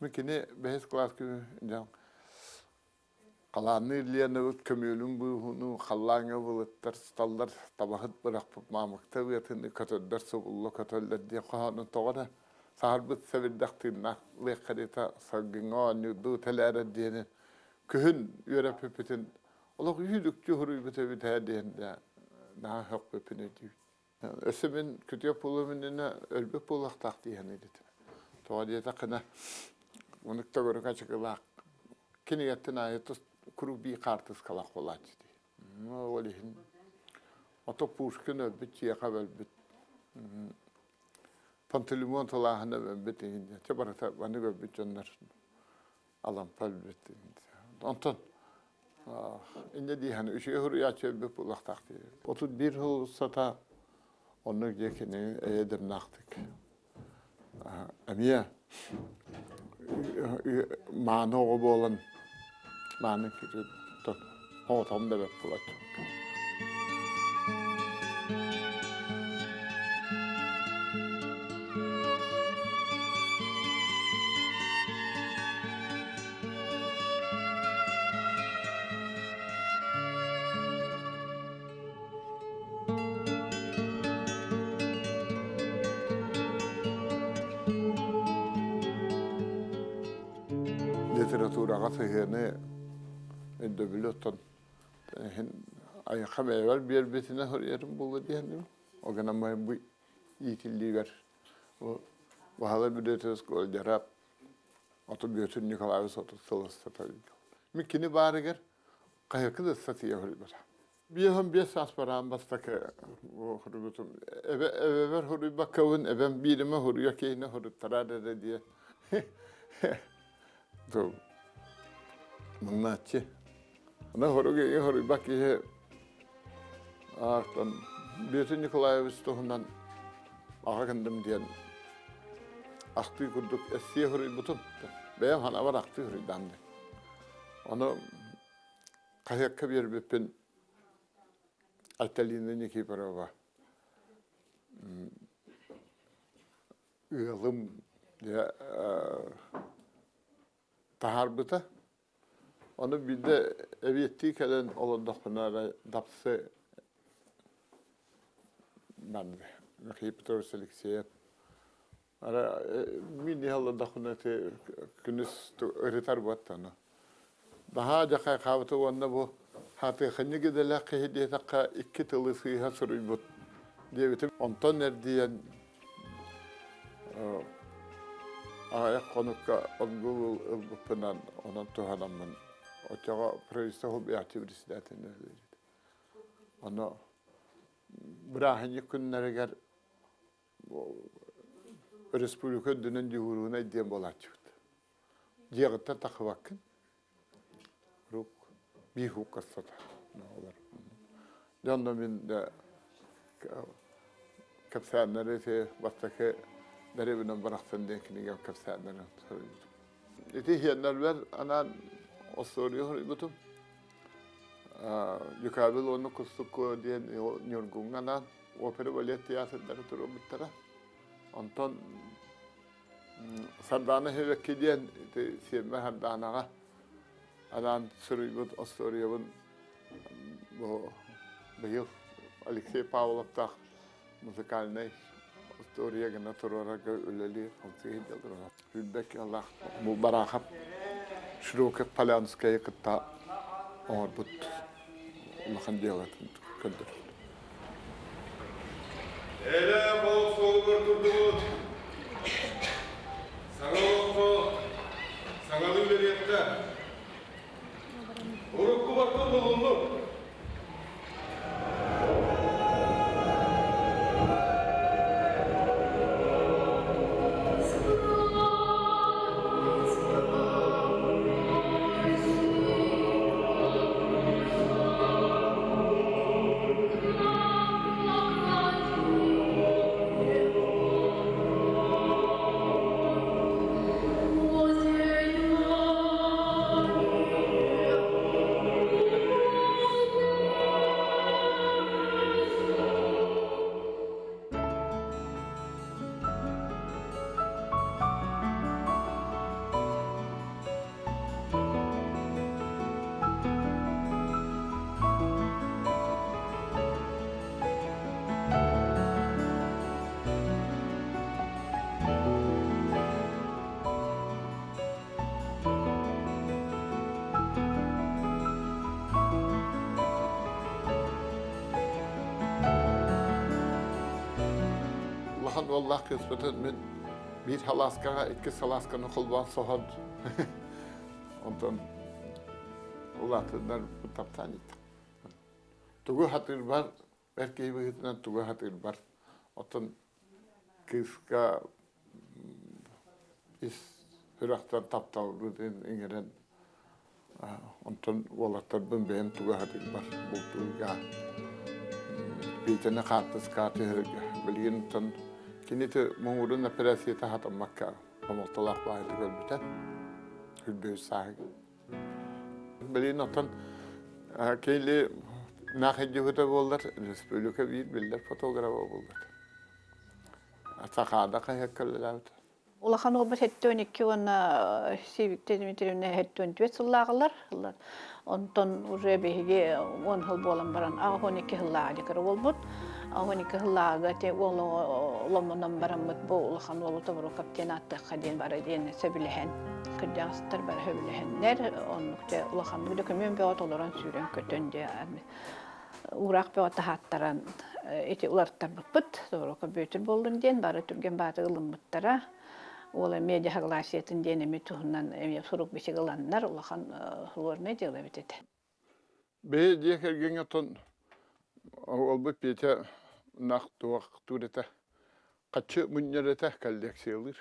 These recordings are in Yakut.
Мин кини бэһис кылаас күнү Халаанныыр Ленабыт көмүөлүн быыһыныы халлааҥҥа былыттар сыталлар, табаһыт бырахпыт маамыкта быатыныы көтөрдөр субулла көтөллөр диэн хоһоонун тоҕо эрэ саһарбыт сэбирдэх тыыннаах лыах кэриэтэ салгыҥҥа оонньуурдуу тэлээрэр диэни күһүн үөрэппиппитин олох үһү-үкчү суруйбут эбит ээ диэн наһаа сөхпүппүн өйдүүбүн. Өссө мин күтүө буолуом иннинэ өлбүт буолуохтаах дии саныыр этим. Тоҕо диэтэххинэ, мунук төгүрүк ачыкылаах кинигэттэн аайы тус куруук биир хаартыскалаах буолааччы дии. Ол иһин ото Пушкин өлбүт, Чехов өлбүт, Пантелеймон Тулааһынап өлбүт иһин чэ барыта маннык өлбүт дьоннор Алампа өлбүт. Онтон инньэ дии саныы үчүгэй суруйааччы өлбүт буолуохтаах дии. 31 сыл устата оннук дьиэ кини эйэ дэмнээхтик эмиэ мааны оҕо буолан мааны оҕотом да бэрт буолааччы. Литератураҕа сыһыаны өйдөбүлү оттон иһин айылҕа бэйэбэр биэрбитинэн суруйарым буолуо диэн ол гынан бу иитиллиибэр Баһылай Бүдүөтүс Гольдерап ото Бүөтүр Николаевич отут сыл устата Мин кини баарыгар хаһыакка да ыстатыйа суруйбата. 55 саас бараан бастакы суруйбутум. Эбэбэр суруйбаккабын, эбэм бииримэ суруйа киһини суруттараар эрэ диye. Муҥнааччы. Аны хоруг хоруйбат киһи аахтан Бүөтүр Николаевич туһунан аҕа гындым диэн ахтыы курдук эссиэ суруйбутум. Бэйэм санаабар ахтыы суруйдаам диэн. Ону хаһыакка биэрбиппин Айталина Никифорова ыалым дьэ таһаарбыта. Ону биирдэ эбиэттии кэлэн олордохпуна эрэ дапсы манна Михаил Петрович Алексеев ара мин иһэ олордохпуна ити күнүс ырытар буоттану. Наһаа дьэ хайҕаабыта уонна бу хаатыахынньык идэлээх киһи диэтэххэ икки тылы сыыһа суруйбут диэбитим. Онтон эрдийэн Аҕыйах хонукка отгул ылбыппынан онон туһанаммын оччоҕо правительство убийааччы председателинэ үлэлиир. Ону бырааһынньык күннэригэр республика үрдүнэн дьуһуурунай диэн буолааччыбыт. Дьиэҕиттэн тахсыбаккын. Рук биир хуукка сытар. Дьэ онно мин кэпсээннэри ити бастакы дэриэбинэн барахсан диэн кинигэм кэпсээннэрин суруйбутум. Ити иһиэннэрбэр анаан остуоруйа суруйбутум. Дьукаабыл уонна Кустукку диэн Ньургуҥҥа анаан опера балет театрдары туруорбуттара. Онтон Сардаана Сибэкки диэн ити сиэммэ Сардаанаҕа анаан суруйбут остуоруйабын бу быйыл Алексей Павловтаах музыкальнай остуоруйа гына туруорарга үлэлии хамсыы сылдьаллар. Сүүрбэ киһилээх бу Бараахап Широких Полянскайы кытта оҥорбут улахан дьыалатын көрдөрөр. Элэ ол суолугар турдубут. Саҥа олоххо саҥалыы үлэлиэххэ. Уруккубакка булуннук. уоллаах кыыспытын мин биир салааскаҕа икки салаасканы холбоон соһон онтон улаатыннар таптаан иттим. Тугу хатыырбар, эр киһи быһыытынан тугу хатыырбар, оттон кыыска ис сүрэхтэн тапталбытын иҥэрэн онтон уолаттарбын бэйэм тугу аһатыырбар бултуурга Петяны хаартыскаҕа түһэрэргэ билигин оттон кини муҥурун операцията хатаммакка хомолтолоох баайытык өлбүтэ үрдүһүс сааһыгар билигин оттон Кейли наахайдьыһыта буоллар республика биир биллэр фотографа буолбут Сахаада хаһыакка үлэлээбит. Улахан уолбут 72 уонна Сивикте Дмитриевна 74 сыллааҕылар. Онтон уже биһиги 10 сыл буолан баран 12 сыллааҕы дикары буолбут. 12 сыллааҕыга те уол ломунан бараммыт бу улахан уолу Тобурукап диэн ааттыахха диэн бары диэн сөбүлэһэн кырдьаҕастар бары сөбүлэһэннэр оннук те улаханнык дөкүмүөн бөҕө толорон сүүрэн көтөн дьэ уураах бөҕө таһааттаран ити уларыттарбыппыт Торука Бүөтүр буоллун диэн бары түргэн бааты ылыммыттара уол эмиэ дьаһагласиятын диэн эмиэ туһунан эмиэ сурук бичик ыланнар улахан сложное дело эбит этэ. Бэйэ дьиэ кэргэҥҥэ оттон уолбут Петя нах туох туур этэ хаччы мунньар этэ коллекциялыыр.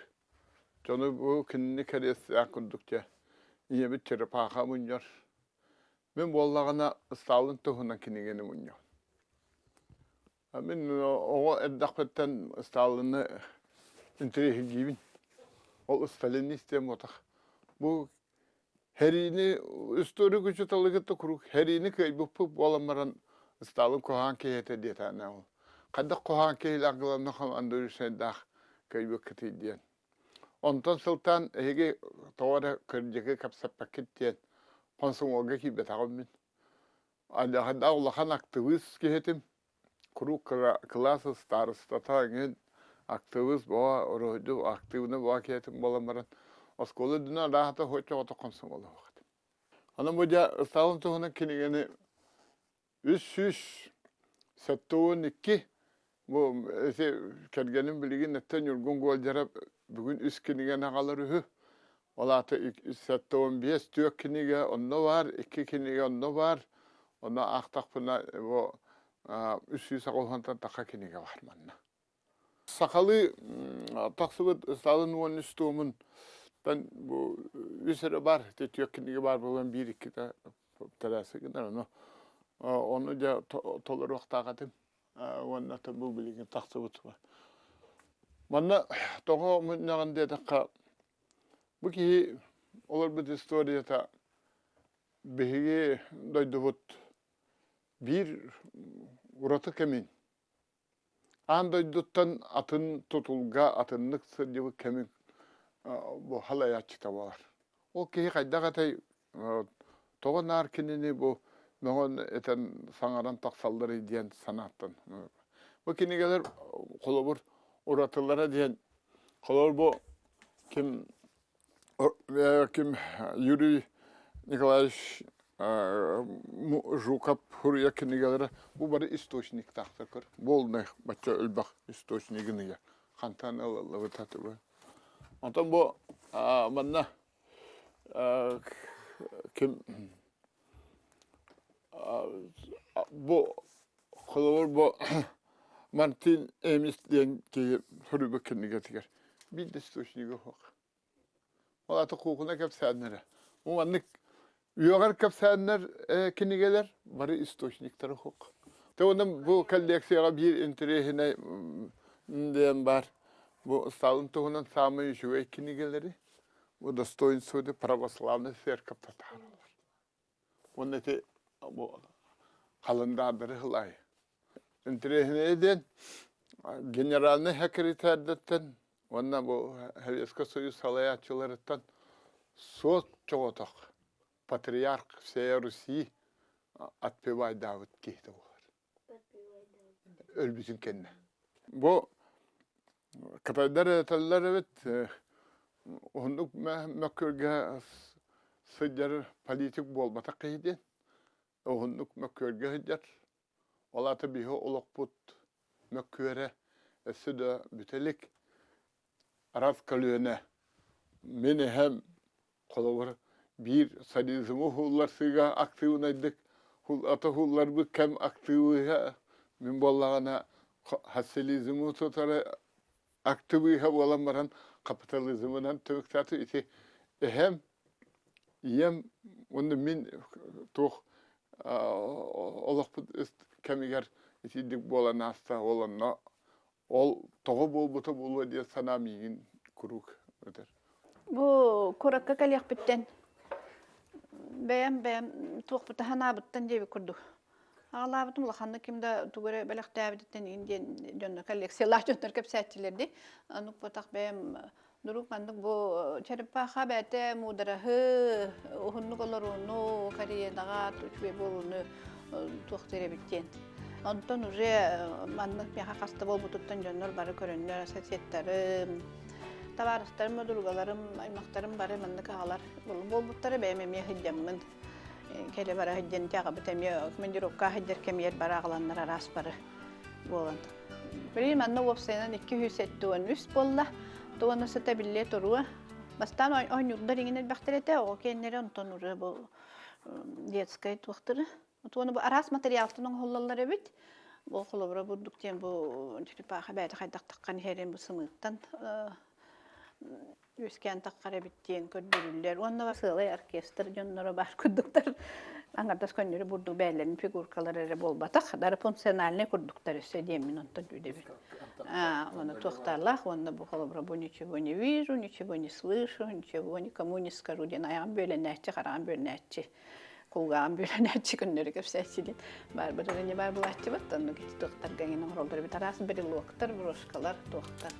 Дьону бу кинини кэриэстээх курдук дьэ ийэбит черепаха мунньар. Мин буоллаҕына Сталин туһунан кинигэни мунньабын. Мин оҕо эрдэхпиттэн Сталины интэриэһиргиибин. Ол сталинист диэн буотах. Бу хэриини историк учууталы кытта куруук хэриини кыайбыппыт буолан баран Сталин куһаҕан киһи этэ диэтэҕинэ ол. Хайдах куһаҕан киһилээх главный командующайдаах кыайбыккытый диэн. Онтон сылтаан эһиги тоҕо эрэ кырдьыгы кэпсэппэккит диэн хонсуҥуолга киирбэтэҕим мин. Алдьархайдаах улахан актыбыыс киһи этим. Куруук кылаас ыстаарыстата эҥин актыбыыс буола, уруһуйдуу актыыбына буола киһи этим буолан баран оскуола үрдүнэн арааһата һуоччоҕото хомсомуолуох этим. Онон бу дьэ Ыстаалын туһунан кинигэни 372 бу ити кэргэним билигин эттэ Ньургун Гуолдьарап бүгүн үс кинигэни аҕалар үһү. Ол аата 75 түөрт кинигэ онно баар, икки кинигэ онно баар. Онно аахтахпына бу 380-тан тахха кинигэ баар манна. Сахалыы тахсыбыт Сталин 13 туомун бу үс эрэ баар, түөрт кинигэ баар буолан биир иккитэ тэрээсэ гынар ону ону дьэ толоруохтаах этим уонна бу билигин тахсыбыт манна тоҕо мунньаҕын диэтэххэ бу киһи олорбут историята биһиги дойдубут биир ураты кэмин Аан дойдуттан атын тутулга атыннык сылдьыбыт кэмин бу халайааччыта буолар. Ол киһи хайдах этэй, тоҕо наар кинини бу мөҕөн этэн саҥаран тахсалларый диэн санааттан. Бу кинигэлэр холобур уратылара диэн холобур бу ким Ким Юрий Николаевич Жуков суруйар кинигэлэрэ бу бары источниктаахтар көр. Буолунай бачча элбэх источнигын ыйар. Хантан ылыллыбыт атыбы. Онтон бу манна ким бу холобур бу Мартин Эмис диэн киһи суруйбут кинигэтигэр биир да источнига суох. Ол аата куукуна кэпсээннэрэ. Бу маннык үөҕэр кэпсээннэр кинигэлэр бары источниктара суох. Те онон бу коллекцияҕа биир интэриэһинэй диэн баар. Бу Сталин туһунан саамай үчүгэй кинигэлэри бу достоинство православной церковь таһаараллар. Уонна ити бу халандаардары ылай. Интэриэһинэйэ диэн генеральнай секретарьдартан уонна бу Советскай Союз салайааччыларыттан суот чоҕотох патриарх всея Руси отпевайдаабыт киһитэ буолар. Өлбүтүн кэннэ. Бу кытайдар этэллэр эбит уһуннук мөккүөргэ сылдьар политик буолбатах киһи диэн. Уһуннук мөккүөргэ сылдьар. Ол аата биһи олохпут мөккүөрэ. Өссө да бүтэ илик. Араас көлүөнэ мин эһэм холобур биир садизмы уһулларсыыга актыыбынайдык ата уһулларбыт кэм актыыбыһа мин буоллаҕына социализмы тутары актыбыыһа буолан баран капитализмынан түмүктээтэ ити эһэм ийэм уонна мин туох олохпут кэмигэр итинник буолан ааста ол онно ол тоҕо буолбута буолуо диэн санаа миигин куруук өтөр. Бу куоракка кэлиэхпиттэн бэйэм бэйэм туохпута санаабыттан диэбит курдук Аҕалаабытым улаханнык ким да тугу эрэ бэлэхтээбититтэн иин диэн дьонно коллекциялаах дьоннор кэпсээччилэр дии. Оннук буотах бэйэм дурук маннык бу черепаха бэйэтэ муудараһы, уһуннук олорууну, карьераҕа үчүгэй буолууну туохтуур эбит диэн. Онтон уже маннык миэхэ хаста буолбутуттан дьоннор бары көрөннөр соседтарым, табаарыстарым, подругаларым, аймахтарым бары маннык аҕалар буолбуттара бэйэм эмиэ сылдьаммын кэлэ бара сылдьан аҕабыт эмиэ командировка сылдьар кэмигэр бара аҕаланнар араас бары буолан. Билигин манна уопсайынан 273 буолла. Туона сыта биллэ туруо. Бастаан оонньуурдар иҥин элбэхтэр этэ, оҕо киэннэрэ онтон уже бу детскай туохтары. Туону бу араас материалтан оҥоһуллаллар эбит. Бу холобура бурдук диэн бу черепаха бэйэтэ хайдах таххан иһэрин бу сымыыттан үөскээн таххар эбит диэн көрдөрүллэр. Уонна сыалай оркестр дьонноро баар курдуктар. Аҥардас көннөрү бурдук бэйэлэрин фигуркалара эрэ буолбатах, дары функциональнай курдуктар өссө диэммин онтон үдэбин. Уонна туохтаалаах уонна бу холобура бу ничего не вижу, ничего не слышу, ничего никому не скажу диэн айаҕым бүөлэнээччи, хараҕым бүөлэнээччи кулгааҕым бүөлэнээччи көннөрү кэпсээччи диэн баар бырыгыня баар булааччыбыт оннук ити туохтарга эҥин оҥороллор эбит араас брелоктар брошкалар туохтар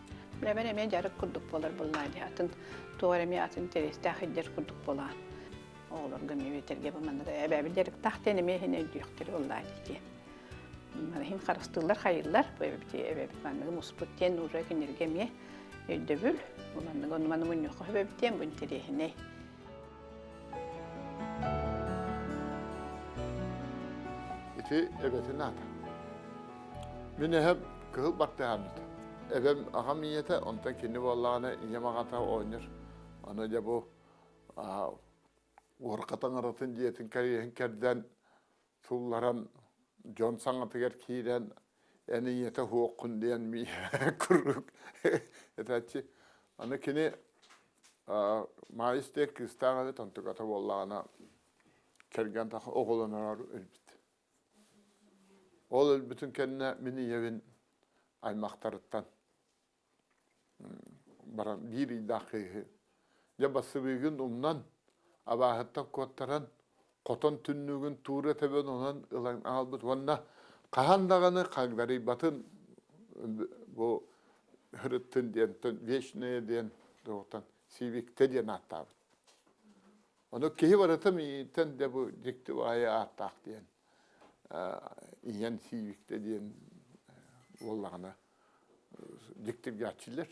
Бэбэр эмиэ дьарык курдук буолар буоллаа дии атын туох эрэ эмиэ атын интэриэстээх идэр курдук буолаан оҕолорго эмиэ үөрэтэргэ бу маннык эбээбит дьарыктаах диэн эмиэ иһин өйдүөхтэрэ буоллаа дии иһин харыстыыллар хайыыллар бу эбэбит эбэбит манныгы муспут диэн уже кинилэргэ эмиэ өйдөбүл бу манныгы ону маны мунньуохха сөп эбит диэн бу интэриэһинэй. Ити эбэтин аата. Мин эһэм кыһыл бартыһааммыт. Эбэм аҕам ийэтэ, онтон кини буоллаҕына ийэм аҕата оонньуур. Аны дьэ бу Уорка таҥаратын дьиэтин кэриэһин кэрдэн, сулларан, дьон саҥатыгар киирэн, эн ийэтэ суоххун диэн миэхэ куруук этээччи. Аны кини Маайыс диэн кыыстаах эбит, онтуката буоллаҕына кэргэн оҕолонорор өлбүт. Ол өлбүтүн кэннэ мин ийэбин аймахтарыттан баран биир ыйдаах кыыһы дьэ бассыбыыгын умнан абааһыттан куоттаран хотон түннүгүн туура тэбэн онон ылан аҕалбыт уонна хаһан даҕаны хагдарыйбатын бу һырыттын диэн вечное диэн туохтан сивиктэ диэн ааттаабыт. Ону киһи барыта миигиттэн дэ бу дьикти баайы ааттаах диэн ийэн сиибиктэ диэн буоллаҕына дьиктиргээччилэр.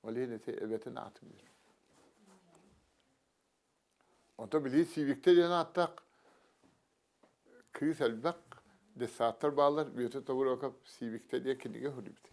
Ол иһин ити эбэтин аатын биэр. Онто билии Сиибиктэ диэн ааттаах кыыс элбэх, детсадтар бааллар, Бүөтүр Тобуруокап Сиибиктэ диэн кинигэ суруйбут.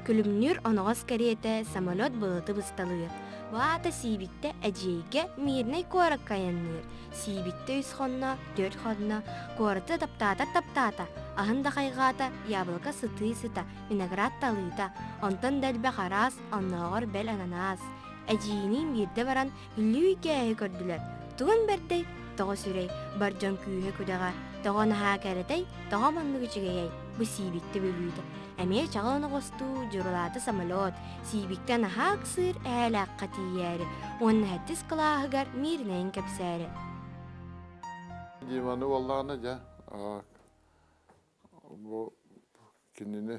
Күлүмнүүр оноҕос кэриэтэ самолет былыты бысталыыр. Бу аата Сиибиктэ Эдьиэйгэ Мирнэй куоракка айанныыр. Сиибиктэ үс хонно, түөрт хонно, куораты таптаатар таптаата, аһын да хайҕаата, яблоко сытыы сыта, виноград талыыта, онтон да элбэх араас, оннооҕор бэл ананаас. Эдьиийиниин биирдэ баран Бүлүү кээһи көрдүлэр. Тугун бэрдэй, тоҕо сүрэй, бар дьон күүһэ-күдэҕэ, тоҕо наһаа кэрэтэй, тоҕо маннык үчүгэйэй, бу Сиибиктэ Бүлүүтэ. Эмиэ чаҕыл оноҕостуу дьурулаата самолет, Сиибиктэ наһаа ыксыыр эһээлээххэ тиийээри уонна сэттис кылааһыгар Мииринэйин кэпсээри. Диманы буоллаҕына дьэ бу кинини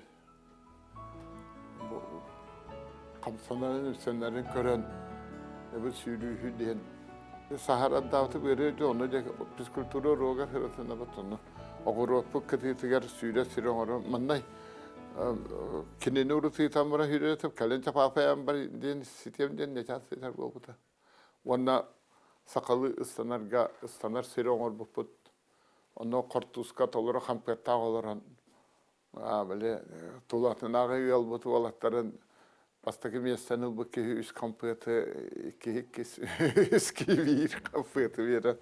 бу хамсанарын үссэннэрин көрөн эбит сүүрүүһү диэн саһарандаабытым ырыа дьэ ону дьэ физкультура уруогар сырытынабыт ону оҕуруоппут кытыытыгар сүүрэ сири оҥорон маннай кинини урутуйтан баран сүүрэр кэлин чапаапайан бар диэн ситиэм диэн нечаас сытар буолбута уонна сахалыы ыстанарга ыстанар сири оҥорбуппут онно хортууска толору хампыаттаах олорон. Били тулатынааҕы ыалбыт уолаттарын бастакы миэстэни ылбыт киһи үс хампыаты, иккиһи иккис, үс киһи биир хампыаты биэрэн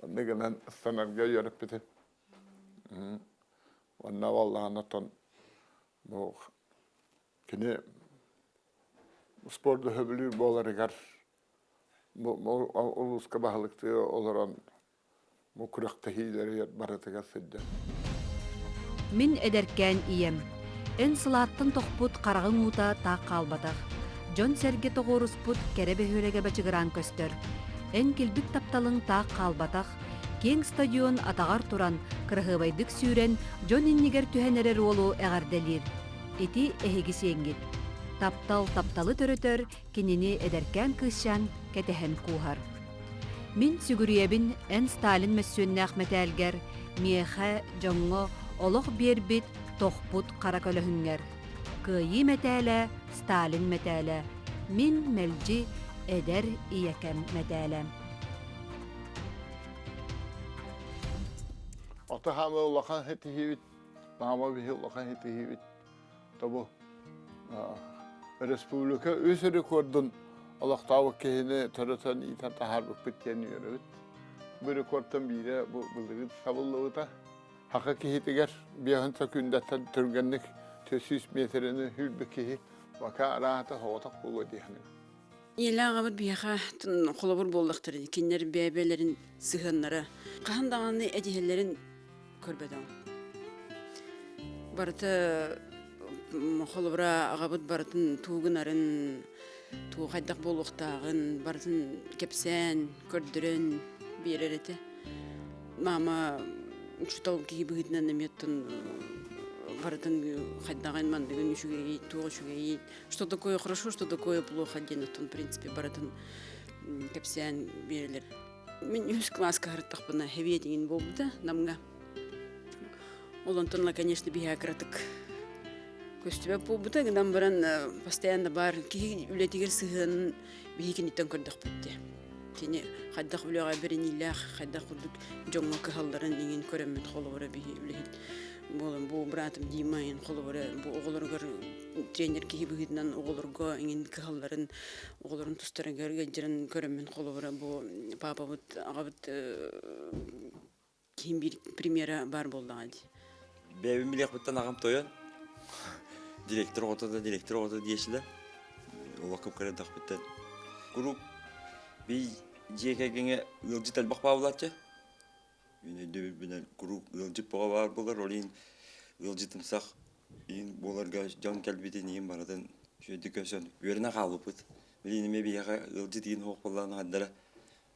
онно гынан ыстанарга үөрэппитим. Уонна буоллаҕына оттон бу кини спорду сөбүлүүр буоларыгар бу улууска баһылыктыы олорон бу күрэхтэһиилэригэр барытыгар сылдьар. Мин эдэркээн ийэм. Эн сылааттан тохпут хараҕыҥ уута таах хаалбатах. Дьон-сэргэ тоҕуоруспут кэрэ бөһүөлэгэ бачыгыраан көстөр. Эн килбик тапталыҥ таах хаалбатах. Киэҥ стадион атаҕар туран, кыраһыабайдык сүүрэн, дьон иннигэр түһэн эрэр уолу эҕэрдэлиир. Ити эһиги сиэҥҥит. Таптал тапталы төрөтөр, кинини эдэркээн кыысчаан кэтэһэн кууһар. Мин сүгүрүйэбин эн Сталин мөссүөннээх мэтээлгэр, миэхэ, дьоҥҥо олох биэрбит, тохпут хара көлөһүҥҥэр. Кыайыы мэтээлэ, Сталин мэтээлэ, мин мэлдьи эдэр ийэкэм мэтээлэ. Ото хаамы улахан ситиһиибит, маама биһи улахан ситиһиибит. Тобу республика үс рекордун олохтообут киһини төрөтөн иитэн таһаарбыппыт диэн үөрэбит. Бу рекордтан биирэ бу былырыын сабыллыбыта. Хака киһитигэр биэһин сөкүүндэттэн түргэнник 400 метрини сүүрбүт киһи бака араата соҕотох буолуо дии саныыбын. Ийэлээх аҕабыт биһиэхэ холобур буоллахтарын, кинилэр бэйэ-бэйэлэрин сыһыаннара хаһан даҕаны этиһэллэрин көрбөтөҕүм. Барыта холобура аҕабыт барытын тугу гынарын, тугу хайдах буолуохтааҕын барытын кэпсээн, көрдөрөн биэрэр этэ. Мама учуутал киһи быһыытынан эмиэ оттон барытын хайдаҕын манныгын үчүгэйи, туох үчүгэйи что такое хорошо, что такое плохо диэн оттон, в принципе, барытын кэпсээн биэрэлэр. Мин үһүс кылааска сырыттахпына хэбиэ диҥин буолбута Намҥа. Ол онтон ыла, конечно, биһиэхэ кыратык көстүбэт буолбута, гынан баран постоянно баар киһи үлэтигэр сыһыанын биһи киниттэн көрдөхпүт дии. Кини хайдах үлэҕэ бэриниилээх, хайдах курдук дьоҥҥо кыһалларын иҥин көрөммүт холобура биһи үлэһит буолан бу братым Дима иҥин холобура бу оҕолоругар тренер киһи быһыытынан оҕолорго иҥин кыһалларын, оҕолорун тустарыгар ыалдьарын көрөммүн холобура бу паапабыт, аҕабыт киһим биир примера баар буоллаҕа дии. Бэйэбин билиэхпиттэн аҕам тойон, директор оҕото да директор оҕото диэчилэр. Улахым кырдахпыттан. Куруук бий дьиэ кэргэҥҥэ ыалдьыт элбэх бааллааччы. Мин өйдөбүлбүнэн куруук ыалдьыт бөҕө баар буолар, ол иһин ыалдьытымсах иһин буоларга дьон кэлбитин иһин барытын үчүгэйдик көрсөн үөрэнэ хаалбыппыт. Билигин эмиэ биһиэхэ ыалдьыт иһин суох буоллаҕына хайдара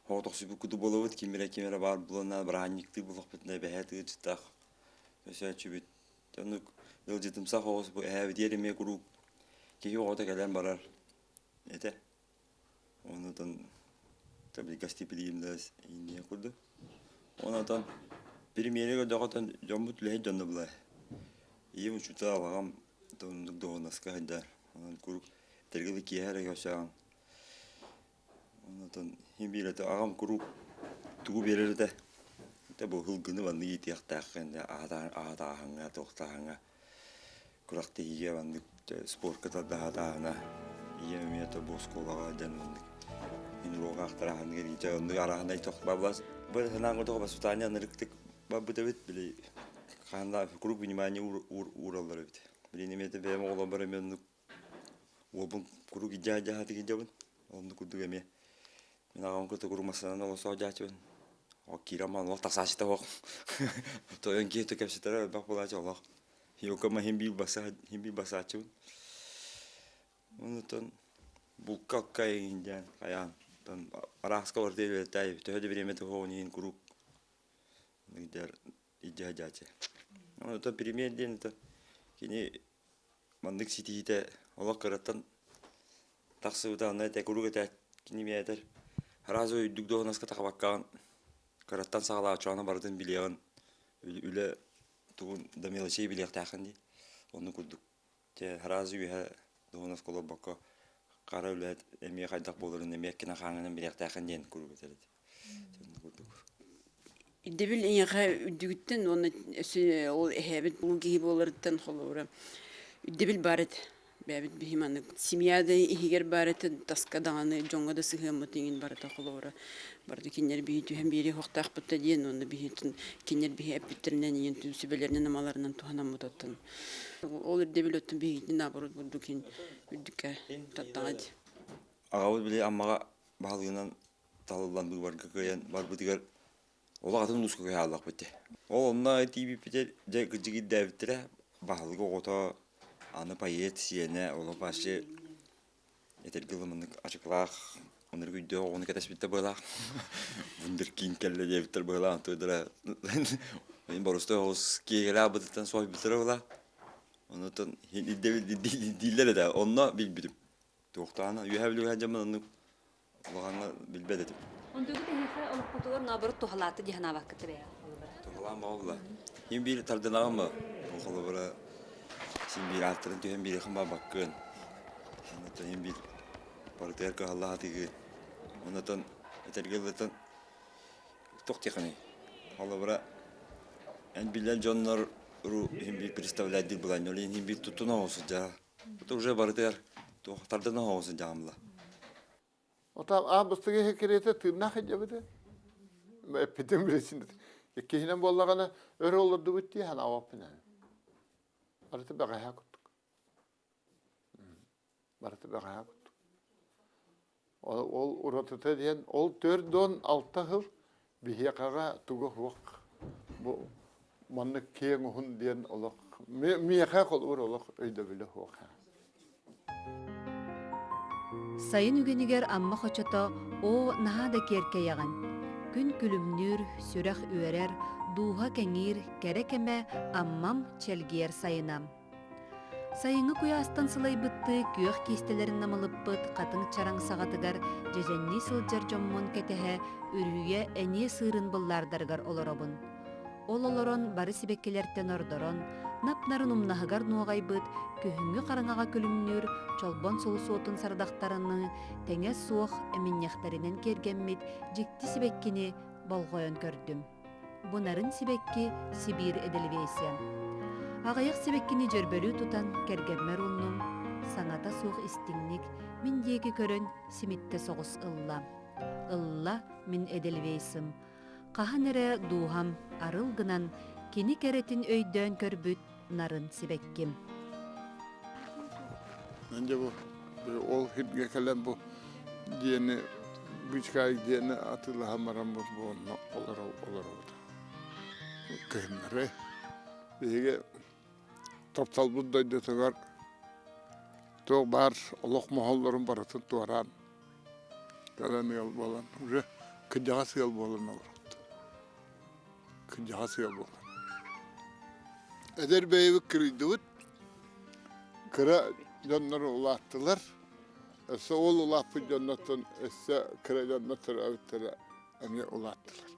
соҕотохсуйбут курдук буолабыт, ким эрэ ким эрэ баар буолан бырааһынньыктыы буоллахпытына эбэһээт ыалдьыттаах өсөөччүбүт. Оннук ыалдьытымсах оҕус бу эһээбитигэр эмиэ куруук киһи оҕото кэлэн барар этэ. Онутун гостеприимно инниэ курдук. Онотон премьере көрдөхөтөн дьоммут үлэһит дьонно булар. Ийэм учуутал аҕам оннук дуоһунаска сылдьар. Онон куруук этэргэ киэһэ эрэ көрсөҕүн. Онотон иһин биир этэ аҕам куруук тугу биэрэр этэ. Этэ бу һылгыны маннык иитиэхтээххин аһатааһыҥҥа, туохтааһыҥҥа күрэхтэһиигэ маннык спортка тардаһатааһына ийэм эмиэ то бу оскуолаҕа дьон маннык уруок аахтарааһыныгар иитэ оннук арааһынай тохтубабылас бу санаан көрдөххө воспитание ынырыктык барбыт эбит били хаһан да куруук внимание уураллар эбит билин эмиэ бэйэм оҕолорбор эмиэ оннук уолбун куруук илдьэ дьаһатык илдьэбин оннук курдук эмиэ мин аҕам кытта куруук массыынанан олорсоох дьаачыбын Ол киирэн баран олох тахсааччыта суох. Тойон киһи кэпсэтэрэ элбэх буолааччы олох. Йокома иһин биир баса иһин биир басааччыбын. Онутан булка окка иһин диэн хайаан арааска барыта үлэлэтэй төһө да бириэмэ туһуон иһин куруук илдьэ сылдьааччы. Онутан премьер диэн кини маннык ситиһиитэ олох кыраттан тахсыбыта онно этэ куруук этэ кини этэр сразу үрдүк дуоһунаска тахабаккаҕын кыраттан саҕалааччы барытын билиэҕин үлэ тугун да мелочей билиэхтээххин дии онну курдук дьэ сразу үөһэ дуоһунаска олорбокко хара үлэ эмиэ хайдах буоларын эмиэ эккинэн-хааҥҥынан билиэхтээххин диэн куруук этэр этэ курдук. Ирдэбил эйиэхэ үрдүгүттэн уонна өссө ол эһээбит улуу киһи буоларыттан холобура ирдэбил баар этэ. Бэйэбит биһи маннык семья да иһигэр баар этэ, таска даҕаны дьоҥҥо да сыһыаммыт иҥин барыта холобура барыта кинилэр биһи түһэн биэриэх уохтаахпыт да диэн уонна биһи кинилэр биһи эппиттэринэн иҥин сүбэлэринэн амаларынан туһанаммыт оттон ол ирдэбил оттон биһигитин наоборот бурдук иһин үрдүккэ таттаҕа дии. Аҕабыт били Аммаҕа баһылыгынан талыллан быыбарга кыайан барбытыгар олох атын улууска көһө хааллахпыт дии. Ол онно тиийбиппитэ дьэ кырдьык ирдээбиттэрэ баһылык оҕото аны поэт сиэнэ олох вообще этэргэ дылы маннык ачыкылаах оннук өйдөөх оҕону кэтэспиттэр быһыылаах вундеркинд кэллэ диэбиттэр быһыылаах туйдара мин боростуой оҕус киэһэлээх бытыттан соһуйбуттара быһыылаах оннуттан дииллэр этэ онно билбитим туохтаана үөһээ бүлүүгэ дьоммун оннук Улахаҥҥа билбэт этим. Онтугут эһиэхэ олоххутугар наоборот туһалаата дии санаабаккыт бэйэ холобура? Туһалаан баҕалла. Ким биир тардынаҕын ба? Бу холобура син биир ааттарын түһэн биэриэхин баҕабаккын. Оннуттан иһин биир барытыгар кыһаллаһатыгын. Оннуттан этэргэ дылытан туох диэхиний? Холобура эн билэр дьоннор иһин биир представляйдыыр былаанньа ол иһин биир туттуна оҕусу дьаа. Это уже барытыгар туох тардына оҕусу дьаамла. Ота аабыстыгы кириэтэ тыыннаах илдьэбитэ. Эппитим билесин. Иккиһинэн буоллаҕына өр олордубут дии санаабаппын. Барыта бэҕэһээ курдук. Барыта бэҕэһээ курдук. Ол уратыта диэн ол 46 сыл биһиэхэҕэ туга суох бу маннык киэҥ уһун диэн олох миэхэ холобур олох өйдөбүлэ суох. Сайын үгэнигэр Амма хочото оо наһаа да киэркэйэҕин. Күн күлүмнүүр, сүрэх үөрэр, дууһа кэҥиир, кэрэ кэмэ Аммам чэлгиэр сайына. Сайыҥҥы куйаастан сылайбыттыы күөх киистэлэрин намылыппыт хатыҥ чараҥ саҕатыгар дьэдьэннии сылдьар дьоммун кэтэһэ үрүйэ эниэ сыырын быллаардарыгар олоробун. Ол олорон бары сибэккилэртэн ордорон, нап-нарын умнаһыгар нуоҕайбыт күһүҥҥү хараҥаҕа күлүмнүүр чолбон сулусуотун сардахтарыныы тэҥэ суох эминньэхтэринэн киэргэммит дьикти сибэккини болҕойон көрдүм. Бу нарын сибэкки Сибиир эдельвейсэ. Аҕыйах сибэккини дьөрбөлүү тутан кэргэммэр ууннум, саҥата суох истиҥник мин диэки көрөн симиттэ соҕус ылла. Ылла мин эдельвейсым. Хаһан эрэ дууһам арыл гынан кини кэрэтин өйдөөн көрбүт нарын сибэкким. Дьэ бу ол сиргэ кэлэн бу диэни бычкаайык диэни атыылаһан баран бу онно олоро олоробут. Кыһыннары биһиги тапталбыт дойдутугар туох баар олох моһоллорун барытын туораан кэлэн ыал буолан уже кырдьаҕас ыал буолан олорбут. Кырдьаҕас ыал буолан. Эдэр бэйэбит кырыйдыбыт, кыра дьоннор улааттылар. Өссө ол улааппыт дьоннортон өссө кыра дьоннор төрөөбүттэрэ эмиэ улааттылар.